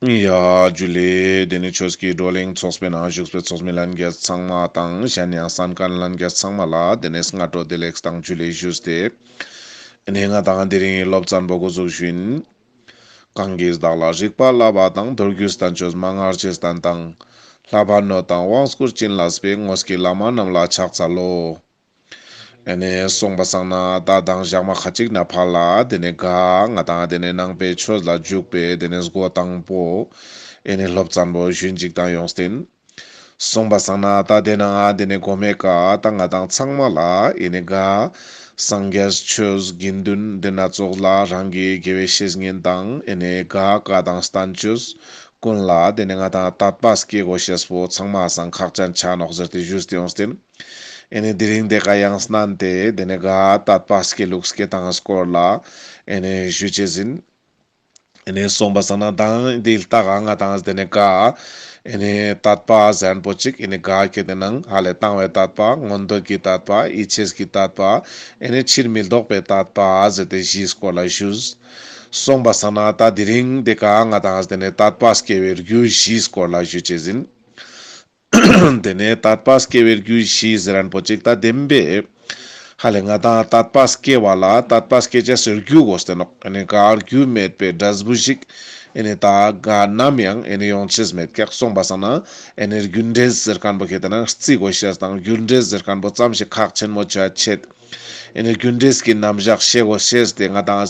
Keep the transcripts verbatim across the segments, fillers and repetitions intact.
ཡ་ཇུ་ལེ། དེ་ནེ་ཆོས་ཀྱི་བགྲོ་གླེང་ཚོགས་པའི་ནང་བཞུགས་པའི་ཚོགས་མི་ལྷན་རྒྱས་ཚང་མ་དང་གཞན་ཡང་གསན་མཁན་ལྷན་རྒྱས་ཚང་མ་ལ་དེ་ནེ་སྔ་དྲོ་བདེ་ལེགས་དང་ཇུ་ལེ་ཞུས་ཏེ། ཨ་ནེ་ང་དང་དེ་རིང་སློབ་ཚན་པོ་འགོ་འཛུགས་ཞུ་ཡིན། གང་གིས་བདག་ལ་རིག་པ་བསླབ་པ་དང་། མདོ་རྒྱུད་བསྟན་བཅོས་མན་ངག་རྗེས་བསྟན་དང་། བསླབ་པ་ནོད་དང་དབང་བསྐུར་བྱིན་བརླབས་པའི། དངོས་ཀྱི་བླ་མ་རྣམས་ལ་ཕྱག་འཚལ་ལོ། ཨ་ནེ་སོང་པ་སང་ན་ད་དང་ཞག་མ་ཁ་ཅིག་ནེ་ཕར་ལ་དེ་ནེ་ག་ང་དང་དེ་ནེ་ནང་པའི་ཆོས་ལ་འཇུག་པའི་དེ་ནེ་སྒོ་དང་པོ་ཨ་ནེ་སློབ་ཚན་པོ་ཞུན་ཅིག་དང་ཡོངས་ཏེ་ཨིན། སོང་པ་སང་ན་ད་དེ་ནང་དེ་ནེ་གོ་མའེ་ཀ་ད་ང་དང་ཚང་མ་ལ་ཨ་ནེ་ག་སངས་རྒྱས་ཆོས་དགེ་འདུན་དེ་ན་ཙོགས་ལ་རང་གི་དགེ་བའི་བཤེས་གཉེན་དང་ཨ་ནེ་ག་བཀའ་དང་བསྟན་བཅོས་ཀུན་ལ་དེ་ནེ་ང་དང་དད་པ་སྐྱེ་དགོས་ཤེས་པོ་ཚང་མ་སང་ཁག་ཅན་ཆ་ནོག་ཟེར་ཏེ་ཞུས་ཏེ་ཡོངས་ཏེ་ཨིན། ཨ་ནེ་དེ་རིང་དེ་ཀ་ཡང་སྣན་ཏེ་དེ་ནེ་ག་དད་པ་སྐྱེ་ལུགས་སྐྱེ་སྟངས་སྐོར་ལ་ཨ་ནེ་ཞུ་ཅེས་ཨིན། ཨ་ནེ་སོང་པ་སང་ན་དང་དེ་ལྟ་ག་ང་དང་དེ་ནེ་ག་ཨ་ནེ་དད་པ་ཟེར་མཁན་པོ་ཅིག་ཨ་ནེ་ག་ཁེ་ཏེ་ནང་ཧ་ལེ་དང་བའི་དད་པ། མངོན་འདོད་ཀྱི་དད་པ། ཡིད་ཆེས་ཀྱི་དད་པ། ཨ་ནེ་ཕྱིར་མི་ལྡོག་པའི་དད་པ་ཟེར་ཏེ་བཞིའི་སྐོར་ལ་ཞུས། སོང་པ་སང་ན་ད་དེ་རིང་དེ་ཀ་ང་དང་དེ་ནེ་དད་པ་སྐྱེ་བའི་རྒྱུ་བཞིའི་སྐོར་ལ་ཞུ་ཅེས་ཨིན། དེ་ནེ་དད་པ་སྐྱེ་བའི་རྒྱུ་བཞི་ཟེར་མཁན་པོ་ཅིག་ད་བདེན་པའི་ཧ་ལེ་ང་དང་དད་པ་སྐྱེ་བ་ལ་དད་པ་སྐྱེ་ཅེས་སི་རྒྱུ་དགོས་ཏེ་ནོག། ཨ་ནེ་ག་རྒྱུ་མེད་པའི་འབྲས་བུ་ཞིག་ཨ་ནེ་ད་ག་ནམ་ཡང་ཨ་ནེ་ཡོང་ཅེས་མེད་ཀྱག། སོང་པ་སང་ན་ཨ་ནེ་རྒྱུ་འབྲས་ཟེར་མཁན་པོ་ཁེ་ཏེ་ནང་རྩི་དགོས་ཤེས་དང་རྒྱུ་འབྲས་ཟེར་མཁན་པོ་ཙམ་ཞིག་ཁག་ཆེན་མོ་ཆ་ཆེད། ཨ་ནེ་རྒྱུ་འབྲས་ཀྱི་རྣམ་གཞག་ཤེས་དགོས་ཤེས་ཏེ་ང་དང་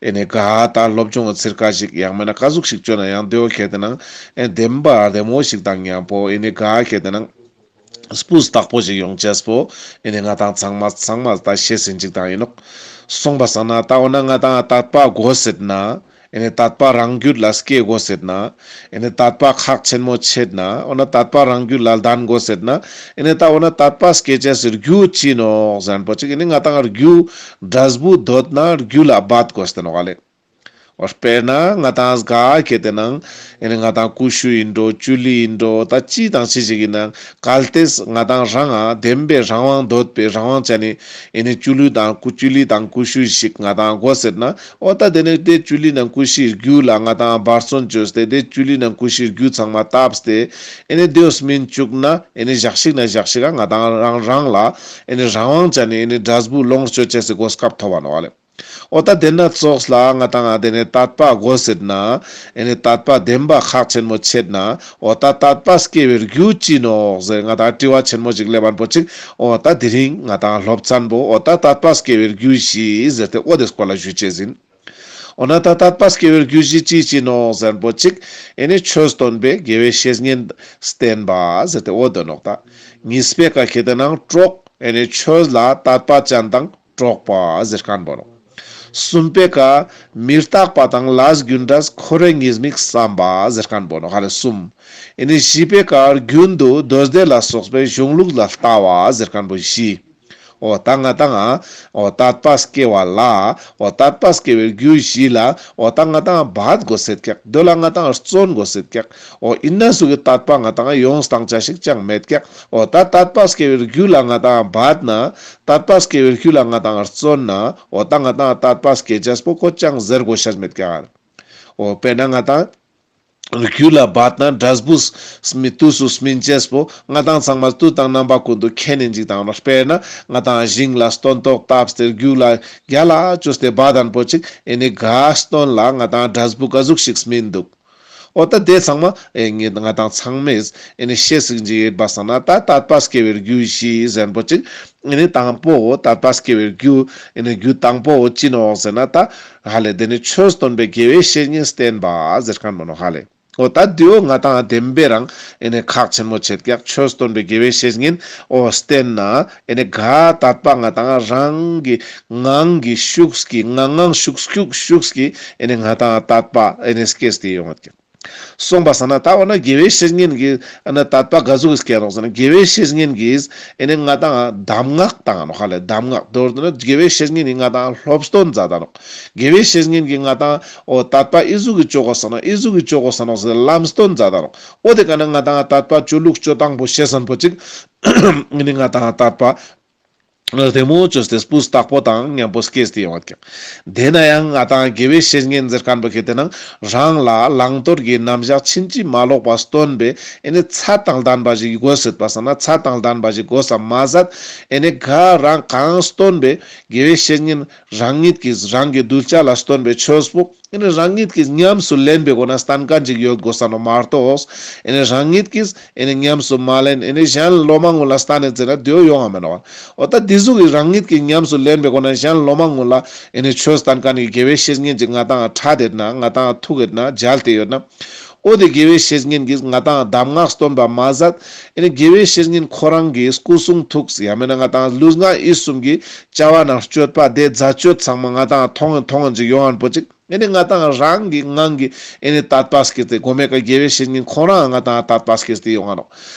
ཨ་ནེ་ག་ད་སློབ་སྦྱོང་གི་ཚིར་ཀ་ཞིག་ཡང་མེད་ན་ཀ་ཟུག་ཞིག་བཅོ་ན་ཡང་དེའོ་ཁེ་ཏེ་ནང་ཨ་ནེ་བདེན་པ་རྡེ་མོ་ཞིག་དང་མཉམ་པོ་ཨ་ནེ་ག་ཁེ་ཏེ་ནང་སྤུས་དག་པོ་ཞིག་ཡོང་ཅེས་པོ་ཨ་ནེ་ང་དང་ཚང་མ་ཚང་མ་ད་ཤེས་ཟིན་ཅིག་དང་ཨིན་ནོག། སོང་པ་སང་ན་ད་འོ་ན་ང་དང་དད་པ་དགོས་ཟེར་ན། ཨ་ནེ་དད་པ་རང་རྒྱུད་ལ་སྐྱེ་དགོས་ཟེར་ན། ཨ་ནེ་དད་པ་ཁག་ཆེན་མོ་ཆེད་ན། འོ་ན་དད་པ་རང་རྒྱུད་ལ་ལྡན་དགོས་ཟེར་ན། ཨ་ནེ་ད་འོ་ན་དད་པ་སྐྱེ་ཅེས་སི་རྒྱུ་ཅི་ནོག་ཟེར་མཁན་པོ་ཅིག་ཨ་ནེ་ང་དང་རྒྱུ་འབྲས་བུ་འདོད་ན་རྒྱུ་ལ་འབད་དགོས་ཏེ་ནོག་ལེ། འོ་དཔེར་ན་ང་དང་ག་ཁེ་ཏེ་ནང་ཨ་ནེ་ང་དང་ཀུ་ཤུ་ཨིན་འགྲོ་ཅུ་ལི་ཨིན་འགྲོ་ད་ཅི་དང་ཅི་ཞིག་ཨིན་ནང་གལ་ཏེ་ང་དང་རང་ང་བདེན་པའི་རང་དབང་འདོད་པའི་རང་དབང་ཅན་ནི་ཨ་ནེ་ཅུ་ལི་དང་ཀུ་ཅུ་ལི་དང་ཀུ་ཤུ་ཞིག་ང་དང་དགོས་ཟེར་ན། འོ་ད་དེ་ནེ་དེ་ཅུ་ལི་དང་ཀུ་ཤུའི་རྒྱུ་ལ་ང་དང་འབད་བརྩོན་བཅོས་ཏེ་དེ་ཅུ་ལི་དང་ཀུ་ཤུའི་རྒྱུ་ཚང་མ་བཏབ་སྟེ་ཨ་ནེ་དེའོ་སྨིན་བཅུག་ན་ཨ་ནེ་ཞག་ཞིག་ན་ཞག་ཞིག་ག་ང་དང་རང་རང་ལ་ཨ་ནེ་རང་དབང་ཅན་ནི་ཨ་ནེ་འབྲས་བུ་ལོངས་སྤྱོད་ཅེས་སི་གོ་སྐབས་ཐོབ་བ་ནོག་ལེ། འོ་ད་དེ་ན་ཙོགས་ལ་ང་དང་དེ་ནེ་དད་པ་དགོས་ཟེར་ན། ཨ་ནེ་དད་པ་བདེན་པ་ཁག་ཆེན་མོ་ཆེད་ན། འོ་ད་དད་པ་སྐྱེ་བའི་རྒྱུ་ཅི་ནོག་ཟེར་ང་དང་དྲི་བ་ཆེན་མོ་ཅིག་སླེབས་མཁན་པོ་ཅིག། འོ་ད་དེ་རིང་ང་དང་སློབ་ཚན་པོ་འོ་ད་དད་པ་སྐྱེ་བའི་རྒྱུ་བཞི་ཟེར་ཏེ་འོ་དེ་སྐོར་ལ་ཞུ་ཅེས་ཨིན། འོ་ན་ད་དད་པ་སྐྱེ་བའི་རྒྱུ་བཞི་ཅི་ཅི་ནོག་ཟེར་མཁན་པོ་ཅིག་ཨ་ནེ་ཆོས་སྟོན་པའི་དགེ་བའི་བཤེས་གཉེན་བསྟེན་པ་ཟེར་ཏེ་འོ་དོ་ནོག་ད། གཉིས་པའི་ཀ་ཁེ་ཏེ་ནང་གྲོགས་ཨ་ནེ་ཆོས་ལ་དད་པ་ཅན་དང་གྲོགས་པ་ཟེར་མཁན་པོ་ནོག། གསུམ་པའི་ཀ་མི་རྟག་པ་དང་ལས་རྒྱུ་འབྲས་འཁོར་བའི་ཉེས་དམིགས་བསམ་པ་ཟེར་མཁན་པོ་ནོག་ཧ་ལེ་གསུམ། ཨ་ནེ་བཞི་པའི་ཀ་རྒྱུན་དུ་མདོ་སྡེ་ལ་སོགས་པའི་གཞུང་ལུགས་ལ་ལྟ་བ་ཟེར་མཁན་པོ་བཞི། འོ་ད་ང་དང་འོ་དད་པ་སྐྱེ་བ་ལ་འོ་དད་པ་སྐྱེ་བའི་རྒྱུ་བཞི་ལ་འོ་ད་ང་དང་འབད་དགོས་ཟེར་ཀྱག། དེ་ལ་ང་དང་བརྩོན་དགོས་ཟེར་ཀྱག། འོ་ཨིན་ན་ཟུག་གི་དད་པ་ང་དང་ཡོང་སྟངས་ཅ་ཞིག་ཅང་མེད་ཀྱག། འོ་ད་དད་པ་སྐྱེ་བའི་རྒྱུ་ལ་ང་དང་འབད་ན། དད་པ་སྐྱེ་བའི་རྒྱུ་ལ་ང་དང་བརྩོན་ན། འོ་ད་ང་དང་དད་པ་སྐྱེ་ཅེས་པོ་ཁོ་ཅང་ཟེར་དགོས་ཤེས་མེད་ཀྱག། འོ་དཔེར་ན་ང་དང་རྒྱུ་ལ་འབད་ན་འབྲས་བུ་སྨིན་དུས་སུ་སྨིན་ཅེས་པོ་ང་དང་ཚང་མ་དུས་དང་རྣམ་པ་ཀུན་ཏུ་མཁྱེན་ནེ་ཅིག་དང་ནོག། དཔེར་ན་ང་དང་ཞིང་ལ་སྟོན་ཐོག་བཏབ་སྟེ་རྒྱུ་ལ་རྒྱལ་ལ་བཅོས་ཏེ་འབད་དན་པོ་ཅིག་ཨ་ནེ་ག་སྟོན་ལ་ང་དང་འབྲས་བུ་ག་ཟུག་ཞིག་སྨིན་འདུག། འོ་ད་དེ་ཚང་མ་ཨེ་ང་དང་ཚང་མས་ཨ་ནེ་ཤེས་སིན་ཅིག་ཡོད་པ་སང་ན་ད་དད་པ་སྐྱེ་བའི་རྒྱུ་བཞི་ཟེར་མཁན་པོ་ཅིག། ཨ་ནེ་དང་པོ་དད་པ་སྐྱེ་བའི་རྒྱུ། ཨ་ནེ་རྒྱུ་དང་པོ་ཅི་ནོག་ཟེར་ན་ད་ཧ་ལེ་དེ་ནེ་ཆོས་སྟོན་པའི་དགེ་བའི་བཤེས་གཉེན་བསྟེན་པ་ཟེར་མཁན་པོ་ནོག་ཧ་ལེ། འོ་ད་དེའོ་ང་དང་བདེན་པའི་རང་ཨ་ནེ་ཁག་ཆེན་མོ་ཆེད་ཀྱག། ཆོས་སྟོན་པའི་དགེ་བའི་བཤེས་གཉེན་འོ་བསྟེན་ན་ཨ་ནེ་ག་དད་པ་ང་དང་རང་གི་ངང་གི་ཤུགས་ཀྱིས་ངང་ངང་ཤུགས་ཤུགས་ཤུགས་ཀྱིས་ཨ་ནེ་ང་དང་དད་པ་ཨ་ནེ་སྐྱེས་ཏེ་ཡོང་ངད་ཀྱག། སོང་པ་སང་ན་ད་འོ་ན་དགེ་བའི་བཤེས་གཉེན་གྱིས་ཨ་ནེ་དད་པ་ག་ཟུག་གི་སྐྱེ་རོགས་ཟེར་ན་དགེ་བའི་བཤེས་གཉེན་གྱིས་ཨ་ནེ་ང་དང་གདམས་ངག་བཏང་ནོག་ཧ་ལེ། གདམས་ངག་མདོར་བསྡུ་ན་དགེ་བའི་བཤེས་གཉེན་གྱིས་ང་དང་སློབ་སྟོན་མཛད་ད་ནོག། དགེ་བའི་བཤེས་གཉེན་གྱིས་ང་དང་འོ་དད་པ་ཨི་ཟུག་གི་བཅོ་དགོས་ས་ནོག་ཨི་ཟུག་གི་བཅོ་དགོས་ས་ནོག་ཟེར་ལམ་སྟོན་མཛད་ད་ནོག། འོ་དེ་ཀ་ན་ང་དང་དད་པ་བཅོ་ལུགས་བཅོ་སྟངས་པོ་ཤེས་སན་པོ་ཅིག་ཨ་ནེ་ང་དང་དད་པ་ རྡེ་མོ་བཅོས་ཏེ་སྤུས་དག་པོ་དང་མཉམ་པོ་སྐྱེས་ཏེ་ཡོང་བ་ཀྱག། དེ་ན་ཡང་ང་ཏང་དགེ་བའི་བཤེས་གཉེན་ཟེར་མཁན་པོ་ཁེ་ཏེ་ན་རང་ལ་བླང་དོར་གྱི་རྣམ་གཞག་ཕྱིན་ཅི་མ་ལོག་པ་སྟོན་པའི་ཨེ་ནི་ཚད་དང་ལྡན་པ་ཞིག་དགོས་སྲིད་པ་སང་ན་ཚད་དང་ལྡན་པ་ཞིག་དགོས་ས་མ་ཟད། ཨེ་ནི་ག་རང་གང་སྟོན་པའི་དགེ་བའི་བཤེས་གཉེན་རང་ཉིད་ཀྱིས་རང་གི་གདུལ་བྱ་ལ་སྟོན་པའི་ཆོས་པོ་ཨེ་ནི་རང་ཉིད་ཀྱིས་ཉམས་སུ་ལེན་པའི་སྒོ་ན་སྟན་མཁན་ཅིག་ཡོད་དགོས་ས་ནོག་མ་གཏོགས། ཨེ་ནི་རང་ཉིད་ཀྱིས་ཨེ་ནི་ཉམས་སུ་མ་ལེན། ཨེ་ནི་གཞན་སློབ་མ་ངུ་ལ་སྟན་ནས་ཟེར་ན་དེའོ་ཡོང་ང་མེད་ནོག། འོ་ད་དེ་ཟུག་གི་རང་ཉིད་ཀྱིས་ཉམས་སུ་ལེན་པའི་སྒོ་ན་གཞན་སློབ་མ་ངུ་ལ་ཨེ་ནི་ཆོས་སྟན་མཁན་གྱི་དགེ་བའི་བཤེས་གཉེན་ཅིག་ང་ཏང་ཕྲད་དེ་ན་ང་ཏང་ཐུག་གེ་ན་མཇལ་ཏེ་ཡོད་ན། འོ་དེ་དགེ་བའི་བཤེས་གཉེན་གྱིས་ང་ཏང་གདམས་ངག་སྟོན་པ་མ་ཟད། ཨེ་ནི་དགེ་བའི་བཤེས་གཉེན་ཁོ་རང་གི་སྐུ་གསུང་ཐུགས་ཡང་མེད་ན་ང་ཏང་ལུས་ངག་ཡིད་གསུམ་གྱི་བྱ་བ་ནང་སྤྱོད་པ་དེ་མཛད་སྤྱོད་ཚང་མ་ང་ཏང་མཐོང་ངན་མཐོང་ངན་ཅིག་ཡོང་ངན་པོ་ཅིག། ཨེ་ནི་ང་ཏང་རང་གི་ངང་གི་ཨེ་ནི་དད་པ་སྐྱེས་ཏེ་གོ་མེ་ཀ་དགེ་བའི་བཤེས་གཉེན་ཁོ་རང་ང་ཏང་དད་པ་སྐྱེས་ཏེ་ཡོང་ང་ནོག།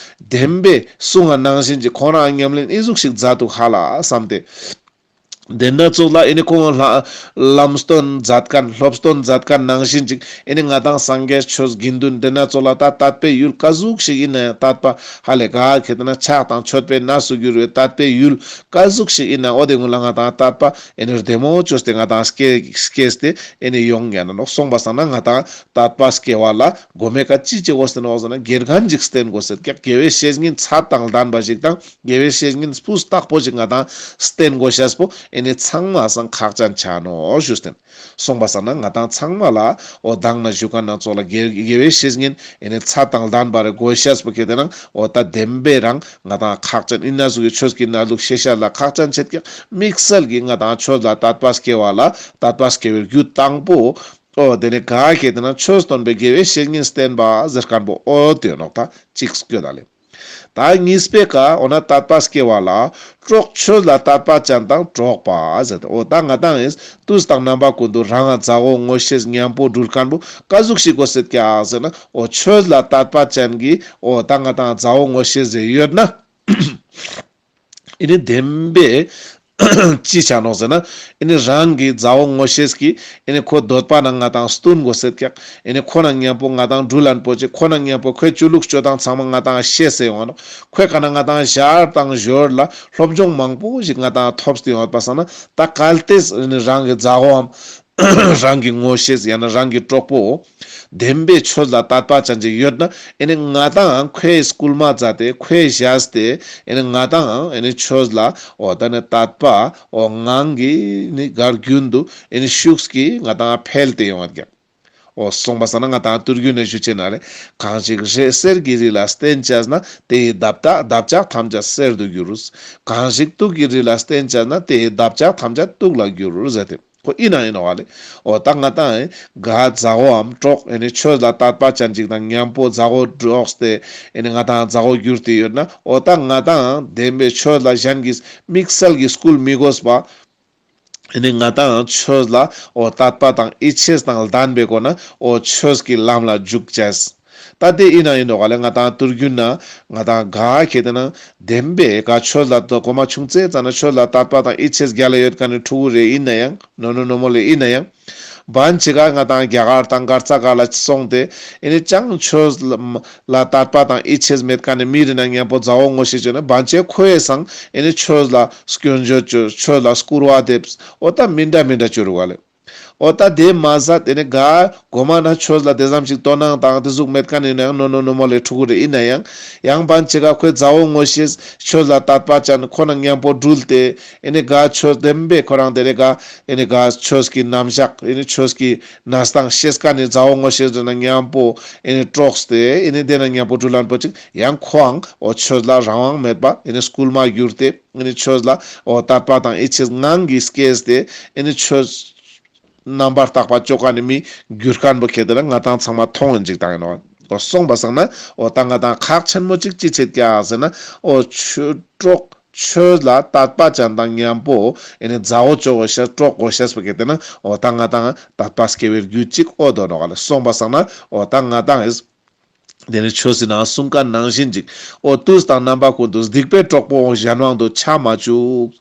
བདེན་པའི་གསུང་ང་ནང་བཞིན་གྱི་ཁོ་རང་ཉམས་ལེན་ཨི་ཟུག་ཞིག་མཛད་འདུག་ཧ་ལ་བསམ་སྟེ། དེ་ན་ཙོགས་ལ་ཨེ་ནི་ཁོང་ལ་ལམ་སྟོན་མཛད་མཁན་སློབ་སྟོན་མཛད་མཁན་ནང་བཞིན་ཅིག་ཨེ་ནི་ང་ཏང་སངས་རྒྱས་ཆོས་དགེ་འདུན་དེ་ན་ཙོགས་ལ་ད་དད་པའི་ཡུལ་ག་ཟུག་ཞིག་ཡིན་ན་ཡང་དད་པ་ཧ་ལས་ག་ཁེ་ཏེ་ན་ཕྱག་དང་མཆོད་པའི་གནས་སུ་གྱུར་བའི་དད་པའི་ཡུལ་ག་ཟུག་ཞིག་ཡིན་ན་འོ་དེ་ངུ་ལ་ང་ཏང་དད་པ་ཨེ་ནི་རྡེ་མོ་བཅོས་ཏེ་ང་ཏང་སྐྱེ་སྐྱེས་ཏེ་ཨེ་ནི་ཡོང་ངེ་ན་ནོག། སོང་པ་སང་ན་ང་ཏང་དད་པ་སྐྱེ་བ་ལ་གོ་མེ་ཀ་ཅི་ཅི་འོ་ཟེར་ན་འོ་ཟེར་ན་དགེ་རྒན་ཅིག་བསྟེན་དགོས་ཟེར་ཀྱག། དགེ་བའི་བཤེས་གཉེན་ཚད་དང་ལྡན་པ་ཞིག་དང་། དགེ་བའི་བཤེས་གཉེན་སྤུས་དག་པོ་ཞིག་ང་ཏང་བསྟེན་དགོས་ཤེས་པོ་ཨེ་ནི་ཚང་མ་སང་ཁག་ཅན་ཆ་ནོག་ཞུས་ཏེ། སོང་པ་སང་ན་ང་ཏང་ཚང་མ་ལ་འོ་མདང་ན་ཞུ་མཁན་ན་ཙོགས་ལ་དགེ་དགེ་བའི་བཤེས་གཉེན་ཨེ་ནི་ཚད་དང་ལྡན་པ་རེ་དགོས་ཤེས་པོ་ཁེ་ཏེ་ན་འོ་ད་བདེན་པའི་རང་ང་ཏང་ཁག་ཅན་ཨིན་ན་ཟུག་གི་ཆོས་ཀྱི་གནས་ལུགས་ཤེས་ཤེས་ལ་ཁག་ཅན་ཆེད་ཀྱག། དམིགས་བསལ་གྱི་ང་ཏང་ཆོས་ལ་དད་པ་སྐྱེ་བ་ལ་དད་པ་སྐྱེ་བའི་རྒྱུ་དང་པོ། འོ་དེ་ནི་ག་ཁེ་ཏེ་ན་ཆོས་སྟོན་པའི་དགེ་བའི་བཤེས་གཉེན་བསྟེན་པ་ཟེར་མཁན་པོ་འོ་དེ་ནོག། ད་གཅིག་སྐྱོད་ད་ལེ། ད་གཉིས་པའི་ཀ་འོ་ན་དད་པ་སྐྱེ་བ་ལ་གྲོགས་ཆོས་ལ་དད་པ་ཅན་དང་གྲོགས་པ་ཟེར་ཏེ། འོ་ད་ང་ཏང་ཨིན་དུས་དང་རྣམ་པ་ཀུན་ཏུ་རང་ང་མཛའ་བོ་ངོ་ཤེས་མཉམ་པོ་འགྲུལ་མཁན་པོ་ག་ཟུག་ཞིག་དགོས་སེད་ཀྱག་ཟེར་ན་འོ་ཆོས་ལ་དད་པ་ཅན་གྱི་འོ་ད་ང་ཏང་མཛའ་བོ་ངོ་ཤེས་ཟེར་ཡོད་ན། ཨེ་ནི་བདེན་པའི་ཅི་ཆ་ནོག་ཟེར་ན། ཨེ་ནི་རང་གི་མཛའ་བོ་ངོ་ཤེས་ཀྱི་ཨེ་ནི་ཁོ་འདོད་པ་ན་ང་ཏང་བསྟུན་དགོས་སེད་ཀྱག། ཨེ་ནི་ཁོ་ན་མཉམ་པོ་ང་ཏང་འགྲུལ་ལན་པོ་ཅིག། ཁོ་ན་མཉམ་པོ་ཁོའི་ཆོས་ལུགས་སྤྱོད་སྟངས་ཚང་མ་ང་ཏང་ཤེས་སེ་ཡོང་ང་ནོག། ཁོའི་ཀ་ན་ང་ཏང་ཞར་དང་ཞོར་ལ་སློབ་སྦྱོང་མང་པོ་ཞིག་ང་ཏང་ཐོབ་སྟེ་ཡོང་བ་སང་ན་ད་གལ་ཏེ་ཨེ་ནི་རང་གི་མཛའ་བོའམ་རང་གི་ངོ་ཤེས་ཡང་ན་རང་གི་གྲོགས་པོ་བདེན་པའི་ཆོས་ལ་དད་པ་ཅན་ཅིག་ཡོད་ན། ཨེ་ནི་ང་ཏང་ཁོའི་སྐུལ་མ་མཛད་དེ་ཁོའི་བཞག་སྟེ་ཨེ་ནི་ང་ཏང་ཨེ་ནི་ཆོས་ལ་འོ་ད་ནི་དད་པ་འོ་ངང་གིས་ནི་གར་རྒྱུན་དུ་ཨེ་ནི་ཤུགས་ཀྱིས་ང་ཏང་འཕེལ་ཏེ་ཡོང་བ་ཀྱག། འོ་སོང་པ་སང་ན་ང་ཏང་དུས་རྒྱུན་ནས་ཞུ་ཅེས་ན་ལེ། གང་ཞིག་རེ་གསེར་གྱི་རི་ལ་བརྟེན་བྱས་ན། དེ་ཡི་འདབ་ཆགས་འདབ་ཆགས་ཐམས་ཅད་གསེར་དུ་འགྱུར། གང་ཞིག་དུག་གི་རི་ལ་བརྟེན་བྱས་ན། དེ་ཡི་འདབ་ཆགས་ཐམས་ཅད་དུག་ལ་འགྱུར་ཟེར་ཏེ། ཁོ་ཨིན་ན་ཨིན་ནོག་ལེ། འོ་ད་ང་ཏང་ག་མཛའ་བོའམ་གྲོགས་ཨེ་ནི་ཆོས་ལ་དད་པ་ཅན་ཅིག་དང་མཉམ་པོ་མཛའ་བོ་འགྲོགས་ཏེ་ཨེ་ནི་ང་ཏང་མཛའ་བོ་གྱུར་ཏེ་ཡོད་ན། འོ་ད་ང་ཏང་བདེན་པའི་ཆོས་ལ་གཞན་གྱིས་དམིགས་བསལ་གྱི་སྐུལ་མི་དགོས་པ། ཨེ་ནི་ང་ཏང་ཆོས་ལ་འོ་དད་པ་དང་ཡིད་ཆེས་དང་ལྡན་པའི་སྒོ་ན་འོ་ཆོས་ཀྱི་ལམ་ལ་འཇུག་ཅེས། ད་དེ་ཨིན་ན་ཨིན་ནོག་ལེ། ང་ཏང་དུས་རྒྱུན་ན་ང་ཏང་ག་ཁེ་ཏེ་ན་བདེན་པའི་ག་ཆོས་ལ་དོ་གོ་མ་ཆུང་ཙེ་ཙ་ན་ཆོས་ལ་དད་པ་དང་ཡིད་ཆེས་རྒྱལ་ལ་ཡོད་མཁན་ནི་ཕྲུ་གུ་རེ་ཨིན་ན་ཡང་ནོ་ནོ་ནོ་མོ་ལེ་ཨིན་ན་ཡང་། བན་ཆེ་ག་ང་ཏང་རྒྱ་གར་དང་གར་ས་ག་ལ་སོང་སྟེ་ཨེ་ནི་ཅང་ཆོས་ལ་ལ་དད་པ་དང་ཡིད་ཆེས་མེད་མཁན་ནི་མི་རེ་ན་མཉམ་པོ་མཛའ་བོ་ངོ་ཤེས་བྱུང་ན་བན་ཆེ་ཁོའི་སང་ཨེ་ནི་ཆོས་ལ་སྐྱོན་བརྗོད་བྱུང་ཆོས་ལ་སྐུར་བ་འདེབས། འོ་ད་མི་འདྲ་མི་འདྲ་བྱུང་རུག་ལེ། འོ་ད་དེ་མ་ཟད་ཨེ་ནི་ག་གོ་མ་ན་ཆོས་ལ་དེ་ཙམ་ཞིག་དོ་སྣང་དང་དེ་ཟུག་མེད་མཁན་ཨིན་ན་ཡང་ནོ་ནོ་ནོ་མོ་ལེ་ཕྲུ་གུ་རེ་ཨིན་ན་ཡང་། ཡང་བན་ཆེ་ག་ཁོའི་མཛའ་བོ་ངོ་ཤེས་ཆོས་ལ་དད་པ་ཅན་ཁོ་ན་མཉམ་པོ་འགྲུལ་ཏེ་ཨེ་ནི་ག་ཆོས་བདེན་པའི་ཁོ་རང་དེ་རེ་ག་ཨེ་ནི་ག་ཆོས་ཀྱི་རྣམ་གཞག་ཨེ་ནི་ཆོས་ཀྱི་གནས་སྟངས་ཤེས་མཁན་ནི་མཛའ་བོ་ངོ་ཤེས་དེ་ན་མཉམ་པོ་ཨེ་ནི་གྲོགས་ཏེ་ཨེ་ནི་དེ་ན་མཉམ་པོ་འགྲུལ་ལན་པོ་ཅིག་ཡང་ཁོའང་འོ་ཆོས་ལ་རང་དབང་མེད་པ་ཨེ་ནི་སྐུལ་མ་གྱུར་ཏེ་ཨེ་ནི་ཆོས་ལ་འོ་དད་པ་དང་ཡིད་ཆེས་ངང་གིས་སྐྱེས་ཏེ་ཨེ་ནི་ཆོས་རྣམ་པར་དག་པ་ཅོ་མཁན་ནི་མི་གྱུར་མཁན་པོ་ཁེ་ཏེ་ན་ང་ཏང་ཚང་མ་མཐོང་ཡིན་ཅིག་ཏང་ཡིན་ནོག། འོ་སོང་པ་སང་ན་འོ་ད་ང་ཏང་ཁག་ཆེན་མོ་ཅིག་ཅི་ཆེད་ཀྱག་ཟེར་ན་འོ་ཆོས་གྲོགས་ཆོས་ལ་དད་པ་ཅན་དང་མཉམ་པོ་ཨེ་ནི་མཛའ་བོ་ཅོ་དགོས་ཤེས་གྲོགས་དགོས་ཤེས་པོ་ཁེ་ཏེ་ན་འོ་ད་ང་ཏང་དད་པ་སྐྱེ་བའི་རྒྱུ་ཅིག་འོ་དོ་ནོག་ལེ། སོང་པ་སང་ན་འོ་ད་ང་ཏང་ཨེ་དེ་ནི་ཆོས་སི་ནང་གསུང་མཁན་ནང་བཞིན་ཅིག། འོ་དུས་དང་རྣམ་པ་ཀུན་ཏུ་སྡིག་པའི་གྲོགས་པོ་གཞན་དབང་དུ་ཆ་མ་བཅུག།